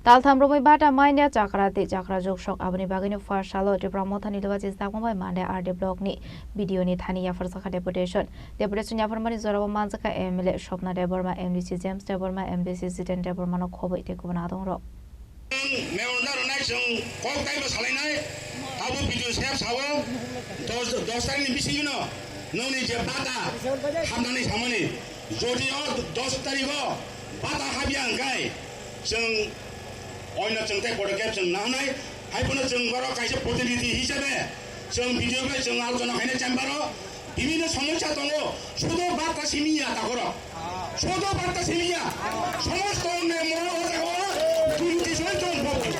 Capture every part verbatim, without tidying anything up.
Taltham romwi bata manya chakra tei chakra joksok. Aboni bagwino first salo Tipra Mothani Lubachi Chakma bai Mande R D block ni B D O ni thani yapharjakha deputation. Deputation yapharmani jorao manjakha M L A Swapna Debbarma, M D C James Debbarma, M D C Jiten Debbarma no khobwi tei kubun adongrok. Memorandum rwnai chwng kok taibo salainai, abo B D O saheb sao, dos, dos tarikni bisingino nongni je bata hamnani samani, jodi o dos tariko bata habya hwnkhe chwng oino chwng tei podokep chwng nahnai, hai phano chwng borok kaisa protinidhi hisabe chwng B D O bai chwng alochona khainai chamber o. Bibhinno somosya tongo, sudo bata simi ya takoro. Sudo bata simi ya. Somosto onne moro o jaga o, durniti soi chong bokti.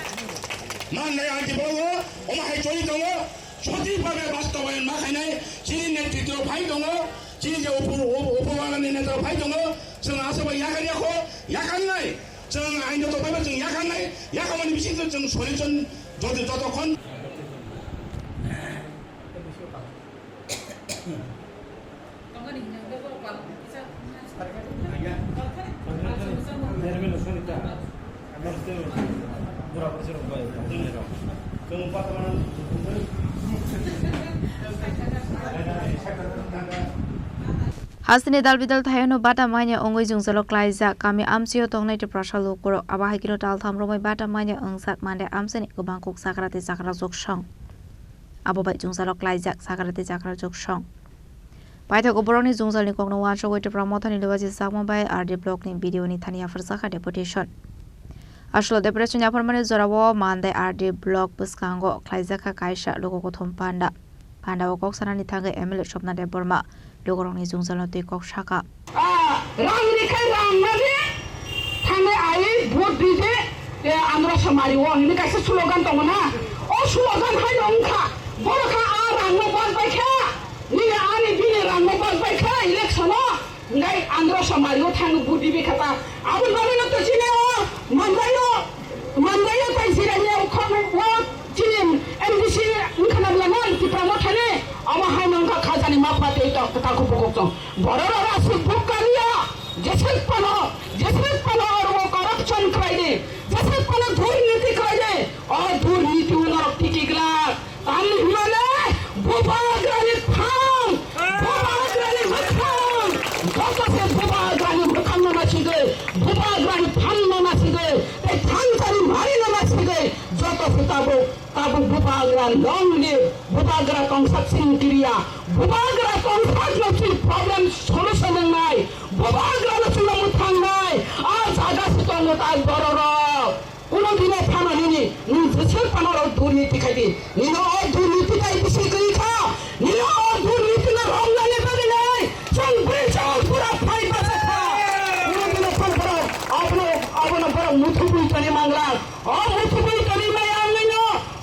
Mannai R D block o, omo hai choli tongo, sothik bhabe bastobayon ma khainai, chini netritwo phai tongo, chini je upu-, upu-, upubagani neta phai tongo, chwng asaba yakar yakho, yakar nai, chwng aino to phaiba chwng yakar nai, yakamani bisingtwi chwng solution joto, jotokhon. Hasteni dal bidal thaiono bata manya wngwi jwngjalo klaijak kami amchio tongnai Tiprasa lukurok. Abo hai kheno taltham romwi bata manya wngjak mande amchaini kwbang kuk chakra tei chakra joksong. Abo bai jwngjalo klaijak chakra tei chakra joksong. Paithago borokni jwngjalni kokno uansugwi Tipra Mothani Lubachi Chakma bai R D block ni B D O ni thani yapharjakha deputation. Aswk deputation yapharmani jorao Mande R D block bwskango khlaijakha kaisa luku kuthum panda. Pandao kok sanani thangwi M L A Swapna Debbarma lukurokni jwngjalno twi kok sakha. Ah, rang rikha rang nadi, thangwi ai vote di je, eh, Andhra Somari o, hini kaisa slogan tongo na. O slogan hai no wngkha, borok kha a rang no bag bai kha, nini ani bini rang no bag bai kha election o, hingkai Andhra Somari o thangwi vote di bai kha ta. Aboni bagwi no to chini o, manjai o. Manjaya tai siranya ukhok o chini M D C wngkhana bwla nang Tipra Mothani, omo hai nang kha khajani mapha tei tok taku bukuk tong. Borok rok aswk bukariya, jeswk pano, jeswk pano oro corruption khlaidi, jeswk pano durniti khlaidi, o durniti unorok tiki glak. Tamni hwnmale Bubagrani phang, Bubagrani mwkhang, joto se Bubagrani mwkhangno nasigwi, Bubagrani phangno nasigwi, tei thangchari marino nasigwi, joto se tabuk, tabuk Bubagra long live, Bubagra tongsak sing kiriya, Bubagra tongsakno chini problem solution wngnai, Bubagrano chwngno mwthangnai, a jaga se tongo tai bororok. Kuno dine phano nini, nwng jeswk phano rok durniti khai di. Nino o durniti tai bisi kwrwi kha. Nino o durniti no romnani bagwi nai. Chwng bwrwi chwng pura phai basa kha. Kuno dine phano borok, abono, abono borok muthubwi toni mangla. O muthubwi toni maya wngwi no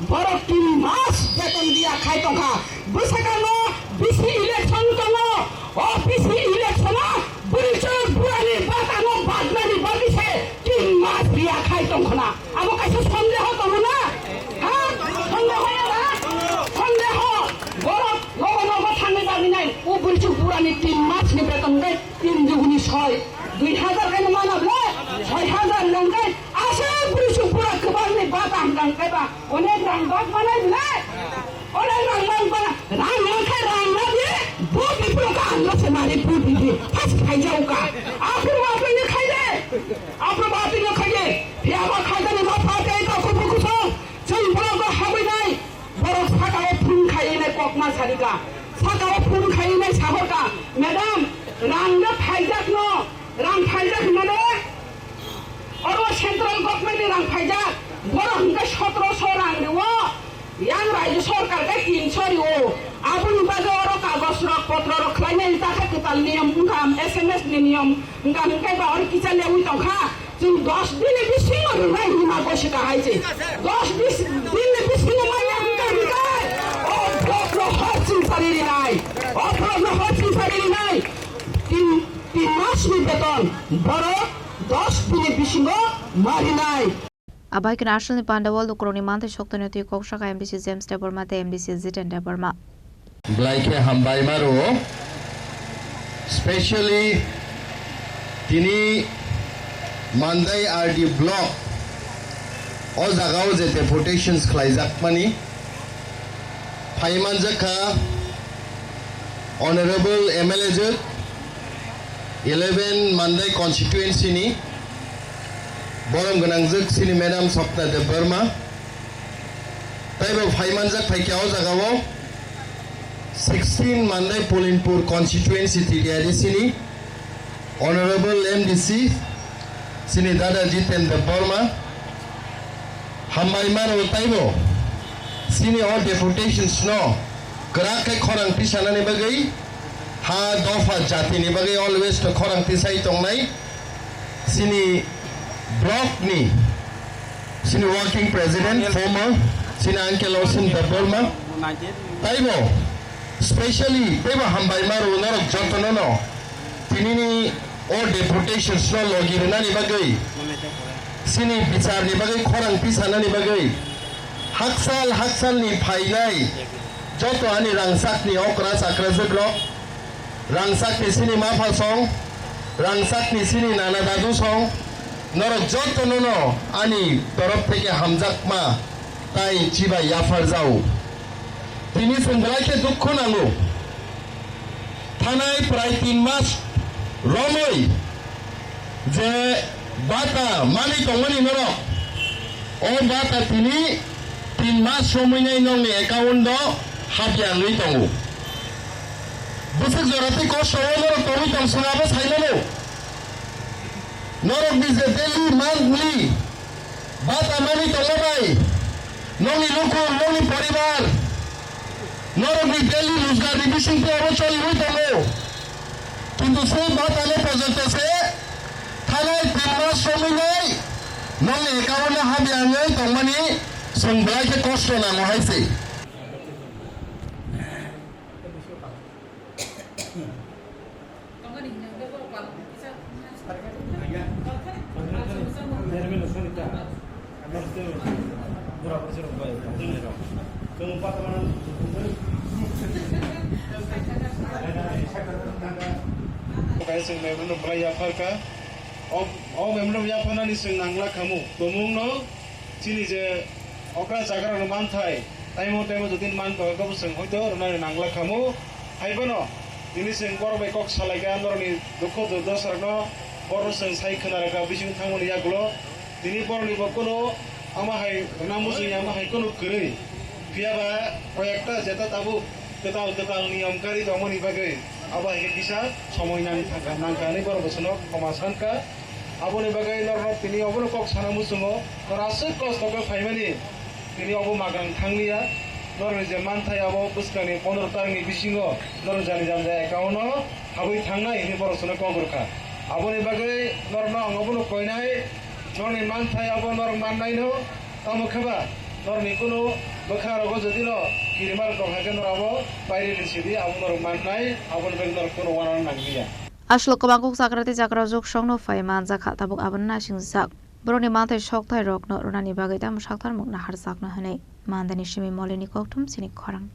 borok tin mas beton diya khai tongkha. Bwsakano bisi election tongo. O bisi election o bwrwi chwng burani batano badnani bagwi se tin mas riya khai tongkhna. Abo kaisa sondeho tongo na? Ha? Sondeho ya na? Sondeho. Borok nogo nogo thangwi bagwi nai. O bwrwi chwng burani tin mas ni beton gai tin duguni soi. Dui hajar kai mana ble? Soi hajar nang kai. Aswk bwrwi chwng bura kwbangni bata hwnka hwnkhe ba onek rang bak manai bwle? Onek rang bak mana? Rang nang khe rang na di, bo bipro ka ang se mari bo di di. Phas khaijao ka. Aphuru aphuru ni khai de. Aphuru aphuru ni khai de. Phiya ba khaijani ma pha tei ka kubu kusong. Chwng borok go habwi nai. Borok saka o phone khai nai kok ma sari ka. Saka o phone khai nai sahor ka. Madam, rang na phaijak no. Rang phaijak mane. Oro central government ni rang phaijak, borok hwnkhe sotoroso rang rio, yang rajya sorkar khe tinso rio. Aboni bagwi oro kagoj rok, potro rok khlainai ta khe kwtal niyom wngkha, S M S ni niyom wngkha, hwnkhe ba oro kicha lewi tongkha. Chwng dos din ni bisingo rwnai hinma gosi kahai se. Dos bis-, din ni bisingo manya hwnkha hwnkhe o borok no hor ching sari rinai, o borok no hor ching sari rinai. Tin, tin mas ni beton borok dos dini bisingo marinai. Abai kheno asalni pandao lukurokni manthai soktonwi twi kok sakha M D C James Debbarma tei M D C Jiten Debbarma. Belai khe hambai ma rwo, specially tini Mandai R D block O jagao je deputations khlaijakmani phai manjakha Honorable M L A jwk eleven Mandai constituency ni borom gwnangjwk chini Madam Swapna Debbarma. Taibo phai manjak phaikha o jagao sixteen Mandai Pulinpur constituency T D I D C ni Honorable M D C chini dada Jiten Debbarma. Hambai mano taibo chini o deputations no kwrak khe khorang tisanani bagwi, ha dopha jatini bagwi always to khorang tisai tongnai chini block ni chini working president former chini uncle Osin Debbarma. Taibo specially taibo hambai mano norok jotono no tinini o deputations no logi rwnani bagwi, chini bicharni bagwi khorang tisanani bagwi, hakchal hakchalni phainai joto ani rangchakni okra chakrajwk rok, rangchakni chini mapha song, rangchakni chini nana dadu song, norok jotono no ani torof theke hamjakma tai chibai yapharjao. Tini chwng belai khe dukhu nango. Thanai prai tin mas romwi je bata manwi tongmani norok, o bata tini tin mas romwi nai nokni account o hapya wngwi tongo. Bwswk jora tei kosto o norok tongwi tong chwng abo sai mano. Norokni je daily monthly bata manwi tongma bai nokni luku, nokni poribar, norokni daily rojgarni bisingtwi abo choliwi tongo. Kintu se bata le pojonto se thanai tin mas romwi nai nokni account o hapya wngwi tongmani chwng belai khe kosto nango hai se. Kaisa memorandum belai yapharkha. O, o memorandum yapharnani chwng nangla khamu. Tumungno chini je okra chakrarokni manthai, taimo taimo jotoni man tongkha, bo chwng hoito rwnani nangla khamu. Haiphano tini chwng borok bai kok salaikha, norokni dukhu durdosa rokno borokno chwng sai khwna rwkha bising thangmani yagulo. Tini borokni bo kunu ama hai rwna muchungya, ama hai kunu kwrwi. Phiya ba koyekta jeta tabuk kwtal kwtal niyom kari tongmani bagwi abo hai khe kisa somoi nang thangkha, nangkha hwnwi borok bwswkno khoma sankha. Aboni bagwi norok tini obono kok sana muchungo, norok aswk kosto khe phaimani, tini obo magang thangliya. Norokni je manthai abo bwskangni pondro tarikni bisingo norok jani jani account-o habwi thangnai hwnwi borok chwngno kok rwkha. Aboni bagwi norokno ang obono koinai, norokni manthai abo norok mannaino. Tamo khe ba norokni kunu bwkha rogo jodi no kirima rok tong hai khe norok abo pairi ni sidi abo norok mannai, aboni bagwi norok kunu uanana nang liya. Aswk kwbang kok chakra tei chakra jwk songno phai manjak kha, tabuk abono naising jak. Borokni manthai sokthai rokno rwnani bagwi tamo sakthar mung naharjakno hwnwi Mandani simi Molini kokthum chini khorang.